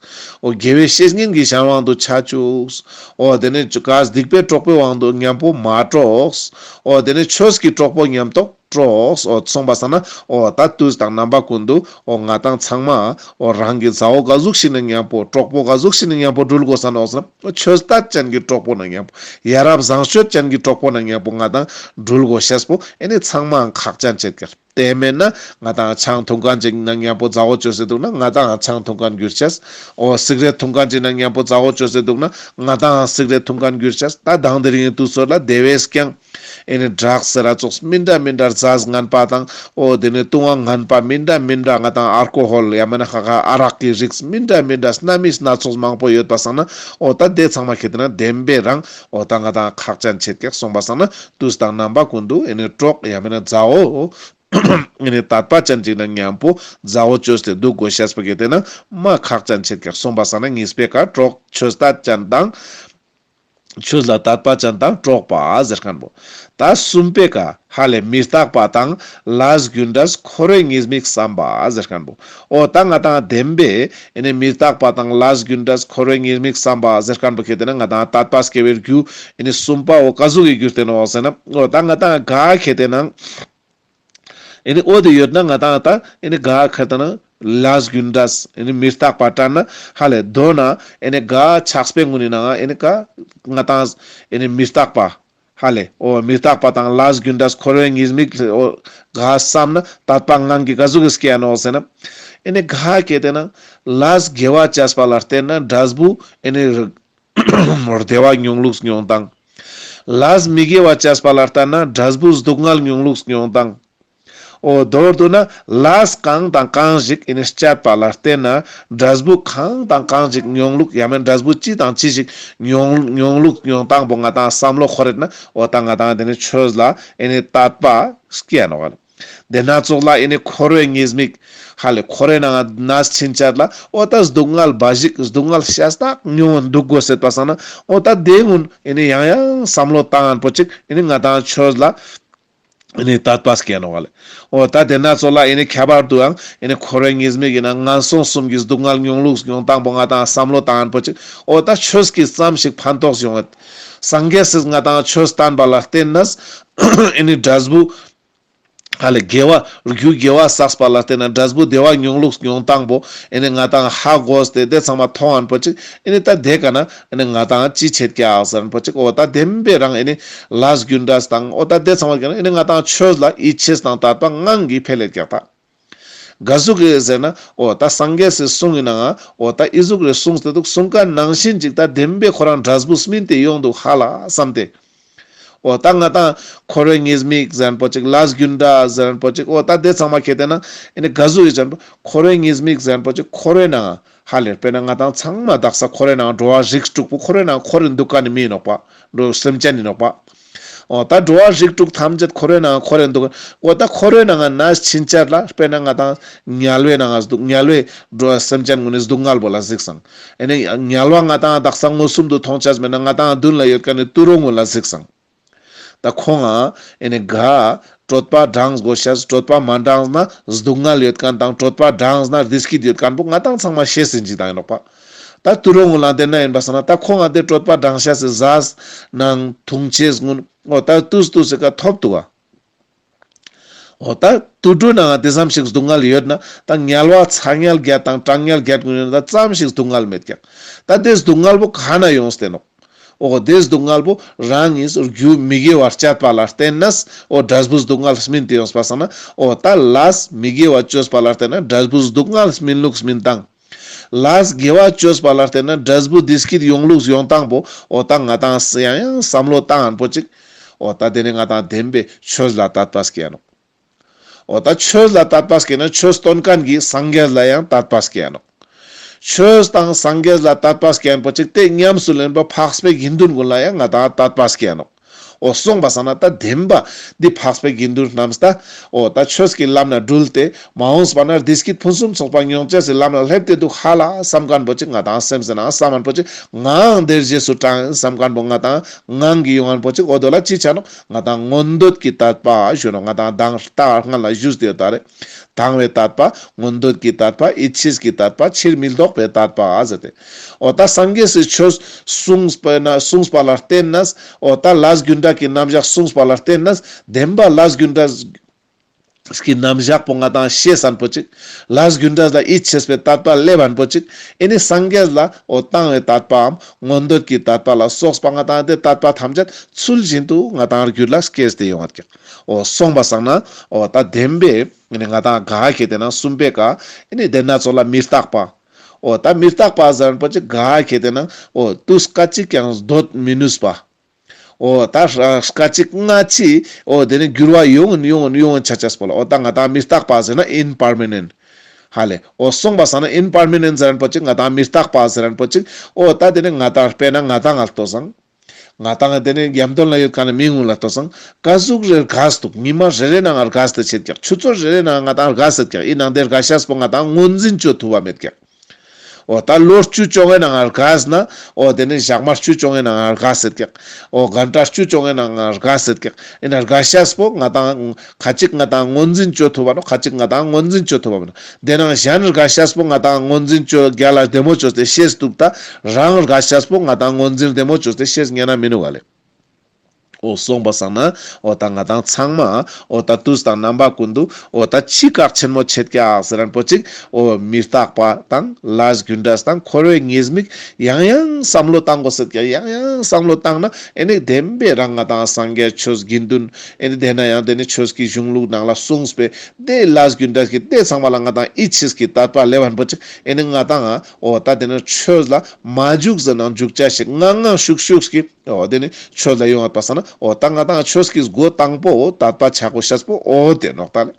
འོ་དགེ་བའི་བཤེས་གཉེན་གྱི་གཞན་དབང་དུ་ཆ་བཅུག། འོ་དེ་ནི་ག་སྡིག་པའི་གྲོགས་པོའི་དབང་དུ་མཉམ་པོ་མ་གྲོགས། འོ་དེ་ནི་ཆོས་ཀྱི་གྲོགས་པོ་མཉམ་དུ་ གྲོགས། འོ་སོང་པ་སང་ན་འོ་ད་དུས་དང་རྣམ་པ་ཀུན་ཏུ་འོ་ང་དང་ཚང་མ་འོ་རང་གི་མཛའ་བོ་ག་ཟུག་ཞིག་ན་མཉམ་པོ་གྲོགས་པོ་ག་ཟུག་ཞིག་ན་མཉམ་པོ་འགྲུལ་དགོས་ས་ནོག་ཟེར་ན་འོ་ཆོས་དད་ཅན་གྱི་གྲོགས་པོ་ན་མཉམ་པོ་ཡ་རབས་བཟང་སྤྱོད་ཅན་གྱི་གྲོགས་པོ་ན་མཉམ་པོ་ང་དང་འགྲུལ་དགོས་ཤེས་པོ་ཨེ་ནི་ཚང་མའང་ཁག་ཅན་ཆེད་ཀྱག་དེ་མེད་ན་ང་དང་ཆང་འཐུང་མཁན་ཅིག་ན་མཉམ་པོ་མཛའ་བོ་བཅོས་ཏེ་འདུག་ན་ང་དང་ཆང་འཐུང་མཁན་འགྱུར་ཅེས། འོ་སིག་རེཊ་འཐུང་མཁན་ཅིག་ན་མཉམ་པོ་མཛའ་བོ་བཅོས་ཏེ་འདུག་ན་ང་དང་སིག་རེཊ་འཐུང་མཁན་འགྱུར་ཅེས། ད་དང་དེ་རིང་དུས་ཚོད་ལ་དེ་བས་ཀྱང་ཨེ་ནི་ཌྲགས་ཟེར་ར་ཙོགས་མི་འདྲ་མི་འདྲ་ཟས་ངན་པ་དང་འོ་དེ་ནི་བཏུང་བ་ངན་པ་མི་འདྲ་མི་འདྲ་ང་དང་ཨལ་ཀོ་ཧོལ་ཡང་མེད་ན་ཁ་ཁ་ཨ་རག་གི་རིགས་མི་འདྲ་མི་འདྲ་སྣ་མི་སྣ་ཚོགས་མང་པོ་ཡོད་པ་སང་ན་འོ་ད་དེ་ཚང་མ་ཁེ་ཏེ་ན་བདེན་པའི་རང་འོ་ད་ང་དང་ཁག་ཅན་ཆེད་ཀྱག་སོང་པ་སང་ན་དུས་དང་རྣམ་པ་ཀུན་ཏུ་ཨེ་ནི་གྲོགས་ཡང་མེད་ན་མཛའ་བོ། ཨེ་ནི་དད་པ་ཅན་ཅིག་ན་མཉམ་པོ་མཛའ་བོ་བཅོས་ཏེ་འདུག་དགོས་ཤེས་པ་གལ་ཏེ་ན་མ་ཁག་ཅན་ཆེད་ཀྱག་སོང་པ་སང་ན་གཉིས་པའི་ཀ་གྲོགས་ཆོས་དད་ཅན་དང་ཆོས་ལ་དད་པ་ཅན་དང་གྲོགས་པ་ཟེར་མཁན་པོ། ད་གསུམ་པའི་ཀ་ཧ་ལས་མི་རྟག་པ་དང་ལས་རྒྱུ་འབྲས་འཁོར་བའི་ཉེས་དམིགས་བསམ་པ་ཟེར་མཁན་པོ། འོ་ད་ང་དང་བདེན་པའི་ཨེ་ནི་མི་རྟག་པ་དང་ལས་རྒྱུ་འབྲས་འཁོར་བའི་ཉེས་དམིགས་བསམ་པ་ཟེར་མཁན་པོ་གལ་ཏེ་ན་ང་དང་དད་པ་སྐྱེ་བའི་རྒྱུ་ཨེ་ནི་གསུམ་པ་འོ་ག་ཟུག་གི་རྒྱུ་དེ་ནོག་ཟེར་ན་འོ་ད་ང་དང་ག་གལ་ཏེ་ན། ཨེ་ནི་འོ་དེ་ཡོད་ན་ང་དང་ད་ཨེ་ནི་ག་ཁ་ཏ་ན་ལས་རྒྱུ་འབྲས་ཨེ་ནི་མི་རྟག་པ་དྲན་ན་ཧ་ལས་དོ་ན་ཨེ་ནི་ག་ཆགས་པའི་ངུན་ནི་ནང་ཨེ་ནི་ག་ང་དང་ཨེ་ནི་མི་རྟག་པ་ཧ་ལས་འོ་མི་རྟག་པ་དང་ལས་རྒྱུ་འབྲས་འཁོར་བའི་ཉེས་དམིགས་འོ་ག་བསམ་ན་དད་པ་ངང་གིས་ག་ཟུག་གི་སྐྱེ་ཡ་ནོག་ཟེར་ན་ཨེ་ནི་ག་སྐྱེ་ཏེ་ན་ལས་དགེ་བ་བྱས་པ་ལ་བརྟེན་ན་འབྲས་བུ་ཨེ་ནི་བདེ་བ་མྱོང་ལུགས་མྱོང་སྟངས། ལས་མི་དགེ་བ་བྱས་པ་ལ་བརྟེན་ན་འབྲས་བུ་སྡུག་བསྔལ་མྱོང་ལུགས་མྱོང་སྟངས། འོ་མདོར་བསྡུ་ན་ལས་གང་དང་གང་ཞིག་ཨེ་ནི་སྤྱད་པ་ལ་བརྟེན་ན་འབྲས་བུ་གང་དང་གང་ཞིག་མྱོང་ལུགས་ཡང་མེན་འབྲས་བུ་ཅི་དང་ཅི་ཞིག་མྱོང་མྱོང་ལུགས་མྱོང་སྟངས་པོ་ང་དང་བསམ་བློ་འཁོར་རེད་ན་འོ་ད་ང་དང་དེ་ནི་ཆོས་ལ་ཨེ་ནི་དད་པ་སྐྱེ་ནོག་ག་ལ། དེ་ན་ཙོགས་ལ་ཨེ་ནི་འཁོར་བའི་ཉེས་དམིགས་ཧ་ལས་འཁོར་བའི་ནང་ན་ཕྱིན་ཆད་ལ་འོ་ད་སྡུག་བསྔལ་འབའ་ཞིག་སྡུག་བསྔལ་ཤ་སྟག་མྱོང་འདུག་དགོས་ཟེར་པ་སང་ན་འོ་ད་དེ་ངུན་ཨེ་ནི་ཡང་ཡང་བསམ་བློ་བཏང་ཨན་པོ་ཅིག་ཨེ་ནི་ང་དང་ཆོས་ལ་ཨེ་ནི་དད་པ་སྐྱེ་ནོག་ག་ལ། འོ་ད་དེ་ན་ཙོགས་ལ་ཨེ་ནི་ཁྱད་པར་དུ་ཡང་ཨེ་ནི་འཁོར་བའི་ཉེས་དམིགས་ཡིན་ན་ངན་སོང་གསུམ་གྱི་སྡུག་བསྔལ་མྱོང་ལུགས་མྱོང་སྟངས་པོ་ང་དང་བསམ་བློ་བཏང་ཨན་པོ་ཅིག་འོ་ད་ཆོས་ཀྱིས་ཙམ་ཞིག་ཕན་ཐོགས་ཡོང་ངད། སངས་རྒྱས་སིས་ང་དང་ཆོས་བསྟན་པ་ལ་བརྟེན་ནས་ཨེ་ནི་འབྲས་བུ་ཧ་ལས་དགེ་བ་རྒྱུ་དགེ་བ་བསགས་པ་ལ་བརྟེན་ན་འབྲས་བུ་བདེ་བ་མྱོང་ལུགས་མྱོང་སྟངས་པོ་ཨེ་ནི་ང་དང་ཧ་གོ་སྟེ་དེ་ཚང་མ་མཐོང་ཨན་པོ་ཅིག་ཨེ་ནི་ད་དེ་ག་ན་ཨེ་ནི་ང་དང་ཅི་ཆེད་ཀྱག་ཟེར་ཨན་པོ་ཅིག་འོ་ད་བདེན་པའི་རང་ཨེ་ནི་ལས་རྒྱུ་འབྲས་དང་འོ་ད་དེ་ཚང་མ་ག་ན་ཨེ་ནི་ང་དང་ཆོས་ལ་ཡིད་ཆེས་དང་དད་པ་ངང་གིས་འཕེལ་ལེད་ཀྱག་ད། ག་ཟུག་གི་ཟེར་ན་འོ་ད་སངས་རྒྱས་སི་གསུང་གི་ནང་འོ་ད་ཨི་ཟུག་རེ་གསུངས་ཏེ་འདུག་གསུང་ཀ་ནང་བཞིན་ཅིག་ད་བདེན་པའི་ཁོ་རང་འབྲས་བུ་སྨིན་ཏེ་ཡོང་འདུག་ཧ་ལ་བསམ་སྟེ། འོ་ད་ང་དང་འཁོར་བའི་ཉེས་དམིགས་ཟེར་ཨན་པོ་ཅིག་ལས་རྒྱུ་འབྲས་ཟེར་ཨན་པོ་ཅིག་འོ་ད་དེ་ཚང་མ་ཁེ་ཏེ་ན་ཨེ་ནི་ག་ཟུག་ཡིན་ཟེར་ཨན་པོ་འཁོར་བའི་ཉེས་དམིགས་ཟེར་ཨན་པོ་ཅིག་འཁོར་བའི་ནང་ཧ་ལས་དཔེར་ན་ང་དང་ཚང་མ་དག་ས་འཁོར་བའི་ནང་འགྲོ་བ་རིགས་དྲུག་པོ་འཁོར་བའི་ནང་འཁོར་རིན་འདུག་ག་ནི་མི་ནོག་པ་འགྲོ་སེམས་ཅན་ཡིན་ནོག་པ། འོ་ད་འགྲོ་བ་རིགས་དྲུག་ཐམས་ཅད་འཁོར་བའི་ནང་འཁོར་རིན་འདུག་འོ་ད་འཁོར་བའི་ནང་ན་ཕྱིན་ཆད་ལ་དཔེར་ན་ང་དང་དམྱལ་བའི་ནང་འདུག་དམྱལ་བའི་འགྲོ་བ་སེམས་ཅན་ངུན་ནི་སྡུག་བསྔལ་པོ་ལ་གཟིགས་སང་། ཨེ་ནི་དམྱལ་བ་ང་དང་དག་ས་མངོན་སུམ་དུ་མཐོང་ཆས་མེད་ན་ང་དང་མདུན་ལ་ཡོད་མཁན་ནི་དུད་འགྲོ་ངུན་ལ་གཟིགས་སང་། ད་ཁོང་ང་ཨེ་ནི་ག་གྲོད་པ་འགྲངས་དགོས་ཤེས་གྲོད་པ་མ་འགྲངས་ན་སྡུག་བསྔལ་ཡོད་མཁན་དང་གྲོད་པ་འགྲངས་ན་བདེ་སྐྱིད་ཡོད་མཁན་པོ་ང་དང་ཚང་མ་ཤེས་ཟིན་ཅིག་དང་ཡིན་ནོག་པ། ད་དུད་འགྲོ་ངུན་ལ་དེ་ན་ཡིན་པ་སང་ན་ད་ཁོང་ང་དེ་གྲོད་པ་འགྲངས་ཤེས་སི་ཟས་ནང་འཐུང་ཆས་ངུན་འོ་ད་ཏུས་ཏུས་སི་ཀ་ཐོབ་འདུག་ག་འོ་ད་དུད་འགྲོ་ནང་དེ་ཙམ་ཞིག་སྡུག་བསྔལ་ཡོད་ན་ད་དམྱལ་བ་ཚ་དམྱལ་བརྒྱད་དང་གྲང་དམྱལ་བརྒྱད་ངུན་ཡོད་ན་ད་ཙམ་ཞིག་སྡུག་བསྔལ་མེད་ཀྱག་ད་དེ་སྡུག་བསྔལ་པོ་ག་ནས་ཡོངས་ཏེ་ནོག་འོ་དེ་སྡུག་བསྔལ་པོ་རང་གིས་རྒྱུ་མི་དགེ་བ་སྤྱད་པ་ལ་བརྟེན་ནས་འོ་འབྲས་བུ་སྡུག་བསྔལ་སྨིན་ཏེ་ཡོངས་པ་སང་ན་འོ་ད་ལས་མི་དགེ་བ་བཅོས་པ་ལ་བརྟེན་ན་འབྲས་བུ་སྡུག་བསྔལ་སྨིན་ལུགས་སྨིན་སྟངས། ལས་དགེ་བ་བཅོས་པ་ལ་བརྟེན་ན་འབྲས་བུ་བདེ་སྐྱིད་ཡོང་ལུགས་ཡོང་སྟངས་པོ་འོ་ད་ང་དང་ཡང་ཡང་བསམ་བློ་བཏང་ཨན་པོ་ཅིག་འོ་ད་དེ་ནི་ང་དང་བདེན་པའི་ཆོས་ལ་དད་པ་སྐྱེ་ནོག་འོ་ད་ཆོས་ལ་དད་པ་སྐྱེ་ན་ཆོས་སྟོན་མཁན་གྱི་སངས་རྒྱས་ལ་ཡང་དད་པ་སྐྱེ་ནོག་ཆོས་དང་སངས་རྒྱས་ལ་དད་པ་སྐྱེ་ཨན་པོ་ཅིག་དེ་ཉམས་སུ་ལེན་པ་འཕགས་པའི་དགེ་འདུན་ཀུན་ལ་ཡང་ང་དང་དད་པ་སྐྱེ་ནོག་འོ་སོང་པ་སང་ན་ད་བདེན་པ་འདི་འཕགས་པའི་དགེ་འདུན་རྣམས་ད་འོ་ད་ཆོས་ཀྱི་ལམ་ན་དྲུལ་ཏེ་མ་འོངས་པ་ན་བདེ་སྐྱིད་ཕུན་སུམ་ཚོགས་པ་མྱོང་ཅེས་སི་ལམ་ལ་སླེབས་ཏེ་འདུག་ཧ་ལ་བསམ་མཁན་པོ་ཅིག་ང་དང་སེམས་སི་ནང་བསམ་མཁན་པོ་ཅིག་ངའང་དེར་རྗེས་སུ་འབྲང་བསམ་མཁན་པོ་ང་དང་ངང་གིས་ཡོང་ཨན་པོ་ཅིག་འོ་དོ་ལ་ཅི་ཆ་ནོག་ང་དང་མངོན་འདོད་ཀྱི་དད་པ་ཞུ་ནོག་ང་དང་མདང་ལྟ་སྔ་ལ་ཞུས་ཏེ་ཡོད་ད་རེ། དང་བའི་དད་པ། མངོན་འདོད་ཀྱི་དད་པ། ཡིད་ཆེས་ཀྱི་དད་པ། ཕྱིར་མི་ལྡོག་པའི་དད་པ་ཟེར་ཏེ། འོ་ད་སངས་རྒྱས་སི་ཆོས་གསུངས་པ་ན་གསུངས་པ་ལ་བརྟེན་ནས་འོ་ད་ལས་རྒྱུ་འབྲས་ཀྱི་རྣམ་གཞག་གསུངས་པ་ལ་བརྟེན་ནས་བདེན་པ་ལས་རྒྱུ་འབྲས་ ཀྱི་རྣམ་གཞག་པོ་ང་ཏང་ཤེས་ཨན་པོ་ཅིག། ལས་རྒྱུ་འབྲས་ལ་ཡིད་ཆེས་པའི་དད་པ་སླེབ་ཨན་པོ་ཅིག། ཨེ་ནི་སངས་རྒྱས་ལ་འོ་བཏང་བའི་དད་པའམ་མངོན་འདོད་ཀྱི་དད་པ་ལ་སོགས་པ་ང་ཏང་དེ་དད་པ་ཐམས་ཅད་ཚུལ་བཞིན་དུ་ང་ཏང་རྒྱུད་ལ་སྐྱེས་ཏེ་ཡོང་བ་ཀྱག། འོ་སོང་པ་སང་ན་འོ་ད་བདེན་པའི་ཨེ་ནི་ང་ཏང་ག་ཁེ་ཏེ་ན་གསུམ་པའི་ཀ་ཨེ་ནི་དེ་ན་ཚོགས་ལ་མི་རྟག་པ། འོ་ད་མི་རྟག་པ་ཟེར་ཨན་པོ་ཅིག་ག་ཁེ་ཏེ་ན་འོ་དུས་སྐད་ཅིག་ཀྱང་སྡོད་མི་ནུས་པ། འོ་ད་སྐད་ཅིག་སྔ་ཕྱི་འོ་དེ་ནི་འགྱུར་བ་ཡོང་ཡོང་ཡོང་ཆ་ཆས་པོ་ལ་འོ་ད་ང་ཏང་མི་རྟག་པ་ཟེར་ན་ཨིམ་པར་མ་ནེན་ཧ་ལེ། འོ་སོང་པ་སང་ན་ཨིམ་པར་མ་ནེན་ཟེར་ན་པོ་ཅིག་ང་ཏང་མི་རྟག་པ་ཟེར་ན་པོ་ཅིག། འོ་ད་དེ་ནི་ང་ཏང་དཔེར་ན་ང་ཏང་ང་ལྟོས་སང་། ང་ཏང་དེ་ནི་ཡམ་དོན་ལ་ཡོད་ཁན་ནི་མི་ངུན་ལ་ལྟོས་སང་། ཀ་ཟུག་རེ་རྒས་འདུག། ཉི་མ་རེ་རེ་ནང་ང་རྒས་ཏེ་ཆེད་ཀྱག། ཆུ་ཚོད་རེ་རེ་ནང་ང་ང་ཏང་རྒས་ཏེ་ཀྱག། ཨི་ནང་དེ་རྒས་ཤེས་པོ་ང་ཏང་ངོས་འཛིན་བཅོ་ཐུབ་པ་མེད་ཀྱག། འོ་ད་ལོ་བཅུ་བཅོ་ལྔའི་ནང་ང་རྒས་ན་འོ་དེ་ནི་ཞག་མ་བཅུ་བཅོ་ལྔའི་ནང་ང་རྒས་སེད་ཀྱག། འོ་གན་ཊ་བཅུ་བཅོ་ལྔའི་ནང་ང་རྒས་སེད་ཀྱག། ཨི་ན་རྒས་ཤེས་པོ་ང་ཏང་ཁ་ཅིག་ང་ཏང་ངོས་འཛིན་བཅོ་ཐུབ་བ་ནོག། ཁ་ཅིག་ང་ཏང་ངོས་འཛིན་བཅོ་ཐུབ་བ་མེད་ནོག། དེ་ནང་གཞན་རྒས་ཤེས་པོ་ང་ཏང་ངོས་འཛིན་བཅོ་རྒྱལ་ལ་བདེ་མོ་བཅོས་ཏེ་ཤེས་ཐུབ། ད་རང་རྒས་ཤེས་པོ་ང་ཏང་ངོས་འཛིན་བདེ་མོ་བཅོས་ཏེ་ཤེས་ཉན་ན་མི་ནུག་ག་ལེ། འོ་སོང་པ་སང་ན་འོ་ད་ང་ཏང་ཚང་མ་འོ་ད་དུས་དང་རྣམ་པ་ཀུན་ཏུ་འོ་ད་ཅི་ཁག་ཆེན་མོ་ཆེད་ཀྱག་ཟེར་ན་པོ་ཅིག། འོ་མི་རྟག་པ་དང་ལས་རྒྱུ་འབྲས་དང་འཁོར་བའི་ཉེས་དམིགས་ཡང་ཡང་བསམ་བློ་བཏང་དགོས་སེད་ཀྱག། ཡང་ཡང་བསམ་བློ་བཏང་ན་ཨེ་ནི་བདེན་པའི་རང་ང་ཏང་སངས་རྒྱས་ཆོས་དགེ་འདུན་ཨེ་ནི་དེ་ན་ཡང་དེ་ནི་ཆོས་ཀྱི་གཞུང་ལུགས་ནང་ལ་གསུངས་པའི་དེ་ལས་རྒྱུ་འབྲས་ཀྱི་དེ་ཚང་མ་ལ་ང་ཏང་ཡིད་ཆེས་ཀྱི་དད་པ་སླེབ་ཨན་པོ་ཅིག། ཨེ་ནི་ང་ཏང་འོ་ད་དེ་ནི་ཆོས་ལ་མ་འཇུག་ཟེར་ན་འཇུག་ཆ་ཞིག་ངང་ངང་ཤུགས་ཤུགས་ཀྱི། འོ་དེ་ནི་ཆོས་ལ་ཡོང་བ་པ་སང་ན་འོ་ད་ང་ཏང་ཆོས་ཀྱི་སྒོ་དང་པོ་འོ་དད་པ་ཆགས་པོ་ཤེས་པོ་འོ་དེ་ནོག་ད་ལེ།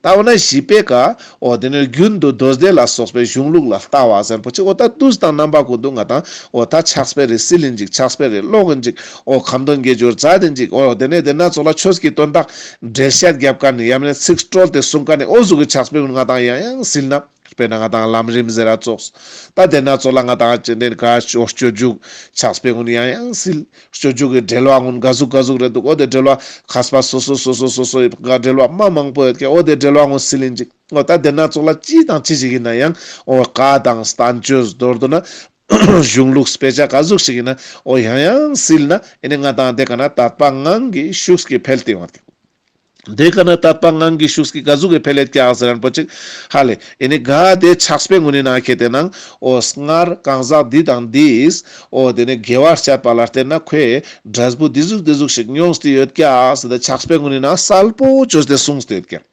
ད་འོ་ན་བཞི་པའི་ཀ་འོ་དེ་ནི་རྒྱུན་དུ་མདོ་སྡེ་ལ་སོགས་པའི་གཞུང་ལུགས་ལ་ལྟ་བ་ཟེར་པོ་ཅིག། འོ་ད་དུས་དང་རྣམ་པ་ཀུན་ཏུ་ང་ཏང་འོ་ད་ཕྱག་དཔེ་རེ་སིལ་ཡིན་ཅིག། ཕྱག་དཔེ་རེ་ཀློག་ཡིན་ཅིག། འོ་ཁ་འདོན་དགེ་སྦྱོར་མཛད་ཡིན་ཅིག། འོ་དེ་ནས་དེ་ན་ཚོགས་ལ་ཆོས་ཀྱི་དོན་དག་འགྲེལ་བཤད་རྒྱབ་ཀ་ནི་ཡང་མིན་ཚིག་བཀྲོལ་ཏེ་གསུང་ཀ་ནི་འོ་ཟུག་གི་ཕྱག་དཔེ་ཀུན་ང་ཏང་ཡང་ཡང་སིལ་ན། དཔེར་ན་ང་ཏང་ལམ་རིམ་ཟེར་ར་ཙོགས། ད་དེ་ན་ཚོགས་ལ་ང་ཏང་ཅི་འདྲེན་ག་སྤྱོད་འཇུག་ཕྱག་དཔེ་ཀུན་ཡང་ཡང་སིལ། སྤྱོད་འཇུག་གི་འགྲེལ་བ་ཀུན་ག་ཟུག་ག་ཟུག་རེ་འདུག། འོ་དེ་འགྲེལ་བ་མཁས་པ་སོ་སོ་སོ་སོ་སོ་སོ་ཡི་འགྲེལ་བ་མ་མང་པོ་ཡོད་ཀྱག། འོ་དེ་འགྲེལ་བ་ཀུན་སིལ་ཡིན་ཅིག། འོ་ད་དེ་ན་ཚོགས་ལ་ཅི་དང་ཅི་ཞིག་ཡིན་ན་ཡང་འོ་བཀའ་དང་བསྟན་བཅོས་མདོར་བསྡུ་ན་གཞུང་ལུགས་དཔེ་ཆ་ག་ཟུག་ཞིག་ཡིན་ན་འོ་ཡང་ཡང་སིལ་ན་ཨེ་ནི་ང་ཏང་དེ་ཀ་ན་དད་པ་ངང་གིས་ཤུགས་ཀྱིས་འཕེལ་ཏེ་ཡོང་བ་ཀྱག། དེ་ཀ་ན་དད་པ་ངང་གིས་ཤུགས་ཀྱིས་ག་ཟུག་གི་འཕེལ་ལེད་ཀྱག་ཟེར་ན་པོ་ཅིག། ཧ་ལེ། ཨེ་ནི་ག་དེ་ཕྱག་དཔེ་ཀུན་ནི་ནང་ཁེ་ཏེ་ནང་འོ་སྔར་གང་ཟག་འདི་དང་འདིས་འོ་དེ་ནི་དགེ་བ་སྤྱད་པ་ལ་བརྟེན་ན་ཁོས་འབྲས་བུ་འདི་ཟུག་འདི་ཟུག་ཞིག་མྱོང་སྟེ་ཡོད་ཀྱག་ཟེར་ཏེ་ཕྱག་དཔེ་ཀུན་ནི་ནང་གསལ་པོ་བཅོས་ཏེ་གསུངས་ཏེ་ཡོད་ཀྱག།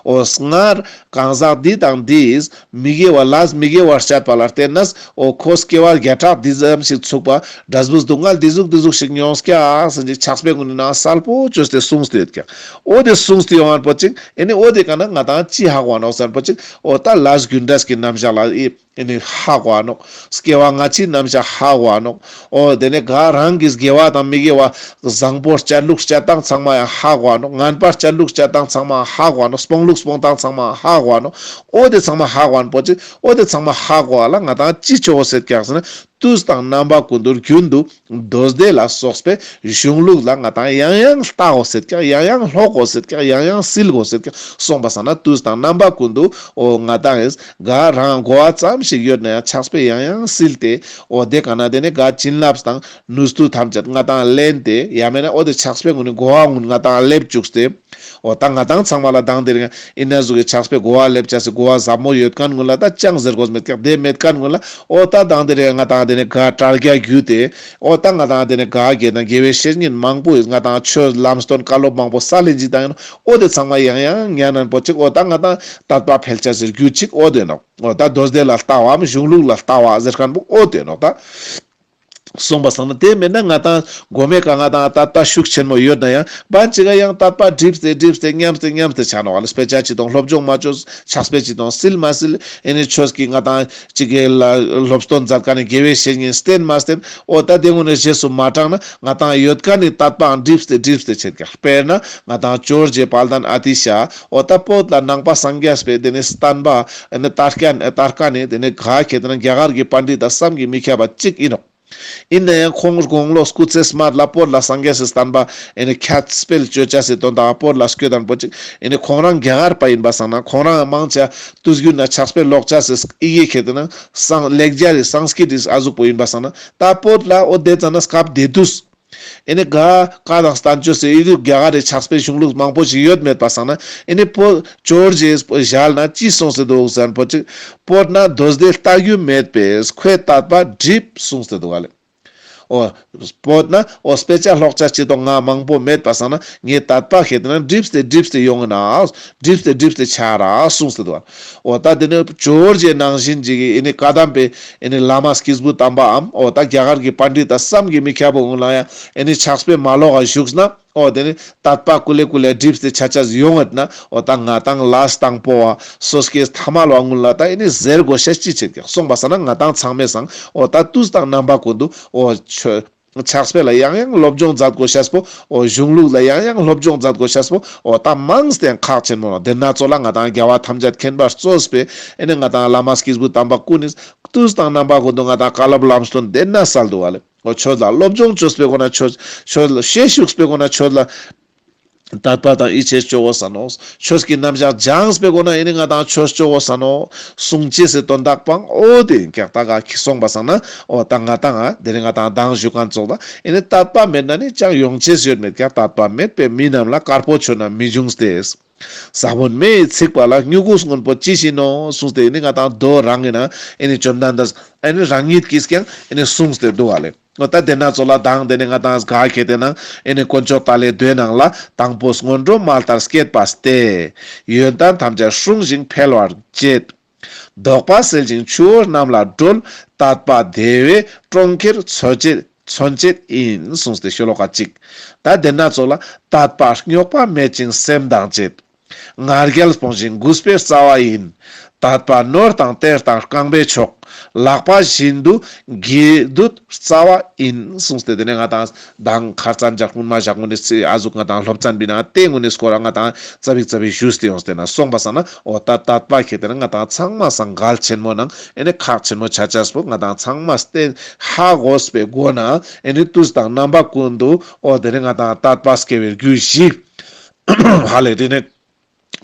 འོ་སྔར་གང་ཟག་འདི་དང་འདིས་མི་དགེ་བ་ལས་མི་དགེ་བ་སྤྱད་པ་ལ་བརྟེན་ནས་འོ་ཁོ་སྐྱེ་བ་བརྒྱ་ཕྲག་འདི་ཙམ་ཞིག་ཚུགས་པ་འབྲས་བུ་སྡུག་བསྔལ་འདི་ཟུག་འདི་ཟུག་ཞིག་མྱོང་ཀྱག་ཟེར་ཏེ་ཕྱག་དཔེ་ཀུན་ནི་ནང་གསལ་པོ་བཅོས་ཏེ་གསུངས་ཏེ་ཡོད་ཀྱག། འོ་དེ་གསུངས་ཏེ་ཡོང་བ་པོ་ཅིག། ཨེ་ནི་འོ་དེ་ཀ་ན་ང་ཏང་ཅི་ཧ་གོ་བ་ནོག་ཟེར་པོ་ཅིག། འོ་ད་ལས་རྒྱུ་འབྲས་ཀྱི་རྣམ་གཞག་ལ་ཨེ་ཨེ་ནི་ཧ་གོ་བ་ནོག། སྐྱེ་བ་སྔ་ཕྱིའི་རྣམ་གཞག་ཧ་གོ་བ་ནོག། འོ་དེ་ནས་ག་རང་གི་དགེ་བ་དང་མི་དགེ་བ་བཟང་པོ་སྤྱད་ལུགས་སྤྱད་སྟངས་ཚང་མ་ཡང་ཧ་གོ་བ་ནོག། ངན་པ་སྤྱད་ལུགས་སྤྱད་སྟངས་ཚང་མ་ཧ་གོ་བ་ནོག། སྤོང་ལུགས་སྤོང་སྟངས་ཚང་མ་ཧ་གོ་བ་ནོག། འོ་དེ་ཚང་མ་ཧ་གོ་བ་ནོག་པོ་ཅིག། འོ་དེ་ཚང་མ་ཧ་གོ་བ་ལ་ང་ཏང་ཅི་ཆོག་ཟེར་ཀྱག་ཟེར་ན་དུས་དང་རྣམ་པ་ཀུན་ཏུ་རྒྱུན་དུ་མདོ་སྡེ་ལ་སོགས་པའི་གཞུང་ལུགས་ལ་ང་ཏང་ཡང་ཡང་ལྟ་དགོས་ཟེར་ཀྱག། ཡང་ཡང་ཀློག་དགོས་ཟེར་ཀྱག། ཡང་ཡང་སིལ་དགོས་ཟེར་ཀྱག། སོང་པ་སང་ན་དུས་དང་རྣམ་པ་ཀུན་ཏུ་འོ་ང་ཏང་ཨེས་ག་རང་གོ་བ་ཙམ་ཞིག་ཡོད་ན་ཡང་ཕྱག་དཔེ་ཡང་ཡང་སིལ་ཏེ་འོ་དེ་ཀ་ན་དེ་ནས་ག་བྱིན་རླབས་དང་ནུས་མཐུ་ཐམས་ཅད་ང་ཏང་ལེན་ཏེ་ཡང་མེད་ན་འོ་དེ་ཕྱག་དཔེ་ཀུན་ནི་གོ་བ་ཀུན་ང་ཏང་ལེབ་བཅུག་སྟེ། འོ་ད་ང་ཏང་ཚང་མ་ལ་དང་དེ་རིང་ཨིན་ན་ཟུག་གི་ཕྱག་དཔེ་གོ་བ་ལེབ་ཅེས་སི་གོ་བ་ཟབ་མོ་ཡོད་མཁན་ཀུན་ལ་ད་ཅང་ཟེར་དགོས་མེད་ཀྱག། དེ་མེད་མཁན་ཀུན་ལ་འོ་ད་དང་དེ་རིང་ང་ཏང་དེ་ནས་ག་དྲ་རྒྱ་བརྒྱུད་དེ་འོ་ད་ང་ཏང་དེ་ནས་ག་དགེ་དང་དགེ་བའི་བཤེས་གཉེན་མང་པོ་ཡོད། ང་ཏང་ཆོས་ལམ་སྟོན་བཀའ་སློབ་མང་པོ་སལ་ཡིན་ཅིག་དང་ཡིན་ནོག། འོ་དེ་ཚང་མ་ཡང་ཡང་ཉན་ན་པོ་ཅིག། འོ་ད་ང་ཏང་དད་པ་འཕེལ་ཅེས་སི་རྒྱུ་ཅིག་འོ་དེ་ནོག། འོ་ད་མདོ་སྡེ་ལ་ལྟ་བའམ་གཞུང་ལུགས་ལ་ལྟ་བ་ཟེར་མཁན་པོ་འོ་དེ་ནོག་ད། སོང་པ་སང་ན་དེ་མེད་ན་ང་ཏང་གོ་མེ་ཀ་ང་ཏང་དད་པ་ཤུགས་ཆེན་མོ་ཡོད་ན་ཡང་བན་ཅིག་ག་ཡང་དད་པ་འགྲིབས་ཏེ་འགྲིབས་ཏེ་ཉམས་ཏེ་ཉམས་ཏེ་ཆ་ནོག། ཨ་ལ་དཔེ་ཆ་ཅི་དང་སློབ་སྦྱོང་མ་བཅོས་ཕྱག་དཔེ་ཅི་དང་སིལ་མ་སིལ་ཨེ་ནི་ཆོས་ཀྱི་ང་ཏང་ཅིག་གི་ལ་སློབ་སྟོན་མཛད་མཁན་ནི་དགེ་བའི་བཤེས་གཉེན་བསྟེན་མ་བསྟེན་འོ་ད་དེ་ཀུན་ནི་རྗེས་སུ་མ་འབྲངས་ན་ང་ཏང་ཡོད་མཁན་ནི་དད་པའང་འགྲིབས་ཏེ་འགྲིབས་ཏེ་ཆེད་ཀྱག། དཔེར་ན་ང་ཏང་ཇོ་རྗེ་དཔལ་ལྡན་ཨ་ཏི་ཤ་འོ་ད་བོད་ལ་ནང་པ་སངས་རྒྱས་པའི་དེ་ནི་བསྟན་པ་ཨེ་ནི་དར་མཁན་དར་མཁན་ནི་དེ་ནི་ག་ཁེ་ཏེ་ན་རྒྱ་གར་གྱི་པཎྜི་ཏ་བསམ་གྱིས་མི་ཁྱབ་པ་ཅིག་ཡིན་ནོག། ཡིན་ན་ཡང་ཁོང་དགུང་ལོ་སྐུ་ཚེ་སྨད་ལ་བོད་ལ་སངས་རྒྱས་སི་བསྟན་པ་ཨེ་ནི་ཁྱབ་སྤེལ་བཅོ་ཅེས་སི་དོན་དག་བོད་ལ་སྐྱོད་དང་པོ་ཅིག། ཨེ་ནི་ཁོང་རང་རྒྱ་གར་པ་ཡིན་པ་སང་ན་ཁོང་རང་མང་ཆེ་དུས་རྒྱུན་ན་ཕྱག་དཔེ་ཀློག་ཅེས་སི་ཡི་གེ་ཁེ་ཏེ་ན་སང་ལེགས་སྦྱར་རི་སཾསྐྲྀཏ་རི་ཨ་ཟུག་པོ་ཡིན་པ་སང་ན་ད་བོད་ལ་འོ་དེ་ཙ་ན་སྐབས་དེ་དུས། ཨེ་ནི་ག་བཀའ་དང་བསྟན་བཅོས་སི་ཨི་རུ་རྒྱ་གར་རི་ཕྱག་དཔེ་གཞུང་ལུགས་མང་པོ་ཞིག་ཡོད་མེད་པ་སང་ན་ཨེ་ནི་པོ་ཇོར་ཇི་ཡིས་ཞལ་ན་ཅི་གསུངས་ཏེ་འདུག་ཟེར་ན་པོ་ཅིག་སྤོད་ན་མདོ་སྡེ་ལྟ་རྒྱུ་མེད་པས་ཁོའི་དད་པ་འགྲིབ་གསུངས་ཏེ་འདུག་ག་ལེ། འོ། སྤོད་ན་འོ་དཔེ་ཆ་ཀློག་ཆ་ཅི་ཏོ་ང་མང་པོ་མེད་པ་སང་ན་ངའི་དད་པ་ཁེ་ཏེ་ན་འགྲིབས་ཏེ་འགྲིབས་ཏེ་ཡོང་ངི་ན་འགྲིབས་ཏེ་འགྲིབས་ཏེ་ཆ་ར་གསུངས་ཏེ་འདུག་ག་འོ་ད་དེ་ནི་ཇོར་ཇི་ནང་བཞིན་ཅིག་གི་ཨེ་ནི་བཀའ་གདམས་པའི་ཨེ་ནི་བླ་མ་སྐྱེས་བུ་དམ་པའམ་འོ་ད་རྒྱ་གར་གྱི་པཎྜི་ཏ་བསམ་གྱིས་མི་ཁྱབ་པོ་གུན་ལ་ཡང་ཨེ་ནི་ཕྱག་དཔེ་མ་ཀློག་ག་བཞུགས་ན་འོ་དེ་ནི་དད་པ་ཀུ་ལེ་ཀུ་ལེ་འགྲིབས་ཏེ་ཆ་ཆ་ཡོང་ངད་ན་འོ་ད་ང་ཏང་ལས་དང་པོ་བ་སོ་སྐྱེས་ཐ་མལ་བ་གུན་ལ་ད་ཨེ་ནི་ཟེར་དགོས་ཤེས་ཅི་ཆེད་ཀྱག་སོང་པ་སང་ན་ང་ཏང་ཚང་མའི་སང་འོ་ད་དུས་དང་རྣམ་པ་ཀུན་ཏུ་འོ་ཆོས་ཕྱག་དཔེ་ལ་ཡང་ཡང་སློབ་སྦྱོང་མཛད་དགོས་ཤེས་པོ། འོ་གཞུང་ལུགས་ལ་ཡང་ཡང་སློབ་སྦྱོང་མཛད་དགོས་ཤེས་པོ། འོ་ད་མང་སྟེ་ཁག་ཆེན་མོ་ལ་དེ་ན་ཙོགས་ལ་ང་ཏང་རྒྱལ་བ་ཐམས་ཅད་མཁྱེན་པས་གཙོས་པའི་ཨེ་ནི་ང་ཏང་བླ་མ་སྐྱེས་བུ་དམ་པ་ཀུན་ནི་དུས་དང་རྣམ་པ་ཀུན་ཏུ་ང་ཏང་བཀའ་སློབ་ལམ་སྟོན་དེ་ན་སལ་འདུག་ག་ལེ། འོ་ཆོས་ལ་སློབ་སྦྱོང་བཅོས་པའི་སྒོ་ན་ཆོས། ཆོས་ལ་ཤེས་ཞུགས་པའི་སྒོ་ན་ཆོས་ལ། དད་པ་དང་ཡིད་ཆེས་ཅོ་དགོས་ས་ནོག། ཆོས་ཀྱི་རྣམ་གཞག་སྦྱངས་པའི་སྒོ་ན་ཨེ་ནི་ང་ཏང་ཆོས་ཅོ་དགོས་ས་ནོག། གསུང་ཅེས་སི་དོན་དག་པང་འོ་དེ་ཡིན་ཀྱག་ད་ག་ཁྱི་སོང་པ་སང་ན་འོ་ད་ང་ཏང་ང་དེ་རིང་ང་ཏང་མདང་ཞུ་མཁན་ཙོགས་ད་ཨེ་ནི་དད་པ་མེད་ན་ནི་ཅང་ཡོང་ཅེས་ཡོད་མེད་ཀྱག། དད་པ་མེད་པའི་མི་རྣམས་ལ་དཀར་པོ་མཆོད་ན་མི་འབྱུང་སྟེ། ས་བོན་མེ་ཡིས་ཚིག་པ་ལ། མྱུ་གུ་སྔོན་པོ་ཅི་བཞིན་ནོ། གསུངས་ཏེ་ཨེ་ནི་ང་ཏང་མདོ་རང་གི་ན་ཨེ་ནི་བཅོམ་ལྡན་འདས་ཨེ་ནི་རང་ཉིད་ཀྱིས་ཀྱང་ཨེ་ནི་གསུངས་ཏེ་འདུག་ག་ལེ། འོ་ད་དེ་ན་ཙོགས་ལ་མདང་དེ་ནི་ང་ཏང་ག་ཁེ་ཏེ་ན་ཨེ་ནི་དཀོན་མཆོག་ཏཱ་ལའི་མདོའི་ནང་ལ་དང་པོ་སྔོན་འགྲོ་མ་ལྟར་བསྐྱེད་པ་སྟེ། ཡོན་ཏན་ཐམས་ཅད་སྲུང་ཞིང་འཕེལ་བར་བྱེད། བདོག་པ་སེལ་ཞིང་ཆུ་བོ་རྣམས་ལ་སྒྲོལ། དད་པ་བདེ་བས་གྲོང་ཁྱེར་མཚོན་བྱེད་མཚོན་བྱེད་ཡིན། གསུངས་ཏེ་ཤོ་ལོ་ཀ་གཅིག། ད་དེ་ན་ཙོགས་ལ་དད་པ་རྙོག་པ་མེད་ཅིང་སེམས་དང་བྱེད། ང་རྒྱལ་སྤོང་ཞིང་གུས་པའི་རྩ་བ་ཡིན། དད་པ་ནོར་དང་གཏེར་དང་རྐང་པའི་མཆོག། ལག་པ་བཞིན་དུ་དགེ་འདུན་རྩ་བ་ཡིན། གསུངས་ཏེ་དེ་ནས་ང་ཏང་མདང་ཁར་ཙན་ཞག་སྔོན་མ་ཞག་སྔོན་ནས་ཨ་ཟུག་ང་ཏང་སློབ་ཚན་པའི་ནང་དེ་སྔོན་ནས་སྐོར་ང་ཏང་ཙ་པིག་ཙ་པིག་ཞུས་ཏེ་ཡོངས་ཏེ་ན་སོང་པ་སང་ན་འོ་ད་དད་པ་ཁེ་ཏེ་ན་ང་ཏང་ཚང་མ་སང་གལ་ཆེན་མོ་ནང་ཨེ་ནི་ཁག་ཆེན་མོ་ཆ་ཆ་སྤོ་ང་ཏང་ཚང་མ་བསྟེན་ཧ་གོ་སྤེ་གོ་ན་ཨེ་ནི་དུས་དང་རྣམ་པ་ཀུན་ཏུ་འོ་དེ་ནས་ང་ཏང་དད་པ་སྐྱེ་བའི་རྒྱུ་ཞིག་ཧ་ལས་དེ་ནས།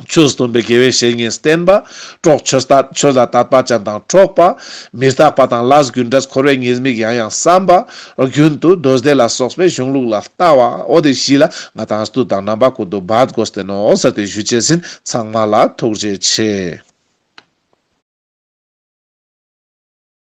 ཆོས་སྟོན་པའི་དགེ་བའི་བཤེས་གཉེན་བསྟེན་པ། གྲོགས་ཆོས་ལྟ་ཆོས་ལ་དད་པ་ཅན་དང་འགྲོགས་པ། མི་རྟག་པ་དང་ལས་རྒྱུ་འབྲས་འཁོར་བའི་ཉེས་དམིགས་ཡང་ཡང་བསམ་པ། རྒྱུན་དུ་མདོ་སྡེ་ལ་སོགས་པའི་གཞུང་ལུགས་ལ་ལྟ་བ། འོ་དེ་བཞི་ལ་ང་ཏང་དུས་དང་རྣམ་པ་ཀུན་ཏུ་འབད་དགོས་ཏེ་ནོ་ཟེར་ཏེ་ཞུ་ཅེས་ཡིན། ཚང་མ་ལ་ཐུགས་རྗེ་ཆེ།